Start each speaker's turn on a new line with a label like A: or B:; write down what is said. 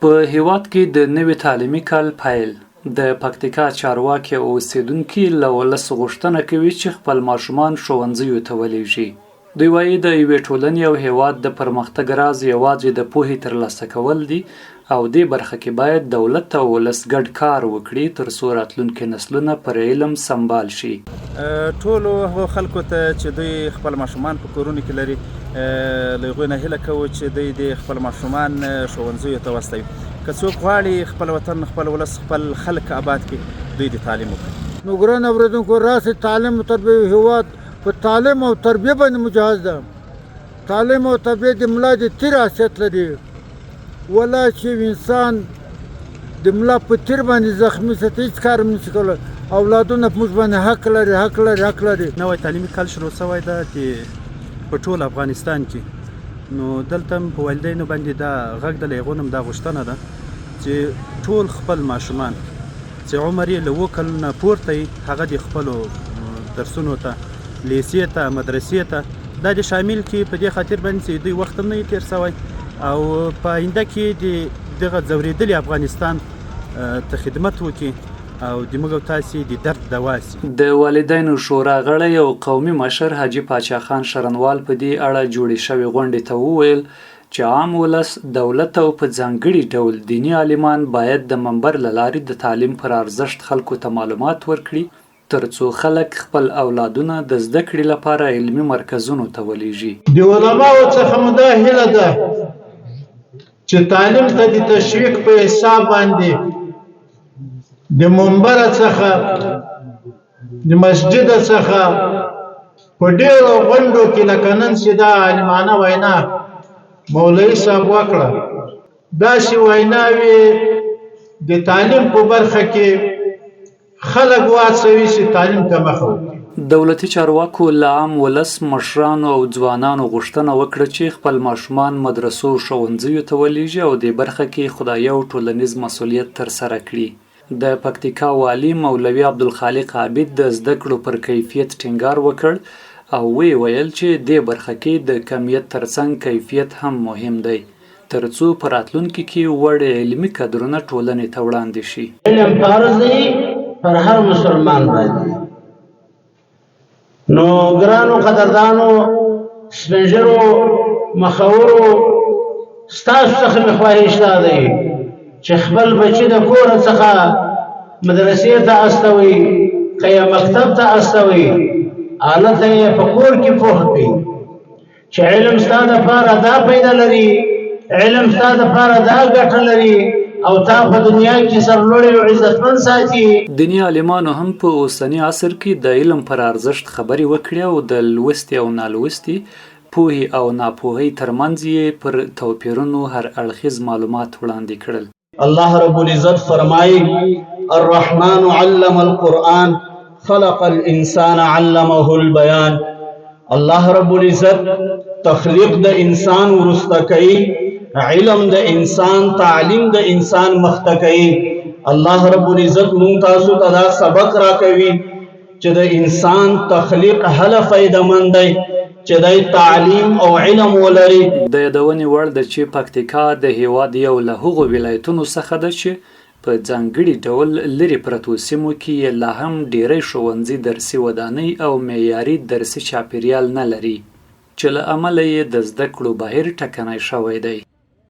A: په هېواد کې د نوي تعلیمي کال پیل، د پکتیکا چارواکي او اوسېدونکي له ولس غوښتنه کوي چې خپل ماشومان ښوونځیو ته ولېږي. دوی وايي، د یوې ټولنې او هېواد د پرمختګ راز یوازې د پوهې ترلاسه کول دي او دې برخه کې باید دولت او ولس ګډ کار وکړي تر څو راتلونکي نسلونه پر علم سمبال شي.
B: ټولو هغو خلکو ته چې دوی خپل ماشومان په کورونو کې لري له هغوی نه هیله کوو چې دوی دې خپل ماشومان ښوونځیو ته واستوي. که څوک غواړي خپل وطن، خپل ولس، خپل خلک اباد کړي دوی دې تعلیم وکړي.
C: نو ګرانو اورېدونکو راسئ تعلیم او تربیه هېواد په تعلیم او تربیه باندې مجهز ده. تعلیم او تربیه د ملا د تیر حیثیت لري. ولا چې یو انسان د ملا په تیر باندې زخمی سي هیڅ کار هم نشي کولی. اولادونه په موږ باندې حق لري، حق لري، حق لري.
B: نوی تعلیمي کال شروع شوی ده د په ټول افغانستان کې نو دلته هم په والدینو باندې دا غږ ده له هغو نه هم دا غوښتنه ده چې ټول خپل ماشومان چې عمر یې له اوو کلونو نه پورته وي هغه دې خپلو درسونو ته لیسې ته مدرسې ته دا دې شامل کړي په دې خاطر باندې چې دوی وخت هم نه وي تېر شوی او په آینده کې د دغه ځورېدلي افغانستان ته خدمت وکړي او د موږ او تاسې د درد دوا شي.
A: د والدینو شورا غړی او قومي مشر حاجي پاچا خان شرنوال په دې اړه جوړې شوې غونډې ته وویل چې عام ولس، دولت او په ځانګړي ډول دیني عالمان باید د منبر له لارې د تعلیم پر ارزښت خلکو ته معلومات ورکړي تر څو خلک خپل اولادونه د زده کړې لپاره علمي مرکزونو ته ولېږي.
D: د علماوو څخه مو دا هیله ده چې تعلیم ته د تشویق په حساب باندې د منبره څخه د مسجد څخه په ډیرو غونډو کې لکه نن چې دا عالمانه وینا مولوي صاحب وکړه، داسې ویناوې د تعلیم په برخه کې خلک وهڅوي چې تعلیم ته مخه وکړي.
A: دولتي چارواکو له عام ولس، مشرانو او ځوانانو غوښتنه وکړه چې خپل ماشومان مدرسو او ښوونځیو ته ولېږي او دې برخه کې خدایي او ټولنیز مسوولیت ترسره کړي. د پکتیکا والي مولوي عبدالخالق عابد د زده کړو پر کیفیت ټینګار وکړ او ویې ویل چې دې برخه کې د کمیت ترڅنګ کیفیت هم مهم دی تر څو په راتلونکي کې وړ علمي کدرونه ټولنې ته وړاندې شي.
E: علم فرض دی پر هر مسلمان باندې. نو ګرانو قدردانو سپینږیرو مخورو ستاسو څخه مې خواهش دا دی چې خپل بچي د کوره څخه مدرسې ته استوئ، که یې مکتب ته استوئ، هلته یې په کور کې پوه کړئ چې علم ستا دپاره دا پیدا لري، علم ستا دپاره دا ګټه لري او تا په دنیا کې سرلوړی او عزتمن ساتي.
A: دیني عالمانو هم په اوسني عصر کې د علم پر ارزښت خبرې وکړې او د لوستي او نالوستي، پوهې او ناپوهۍ ترمنځ یې پر توپیرونو هر اړخیز معلومات وړاندې کړل.
E: الله رب العزت فرمایي الرحمن علم القرآن خلق الانسان علمه البيان الله رب العزت تخلیق د انسان ورسته کوي علم د انسان تعلیم د انسان مخته کوي الله رب العزت مونږ تاسو ته دا سبق راکوي چې د انسان تخلیق هله فایده مند دی چې دی تعلیم او علم ولري.
A: د یادونې وړ ده چې پکتیکا د هېواد یو له هغو ولایتونو څخه ده چې په ځانګړي ډول لرې پرتو سیمو کې یې لا هم ډېری ښوونځي درسي ودانۍ او معیاري درسي چاپېریال نه لري چې له امله یې د زده کړو بهیر ټکنی شوی دی.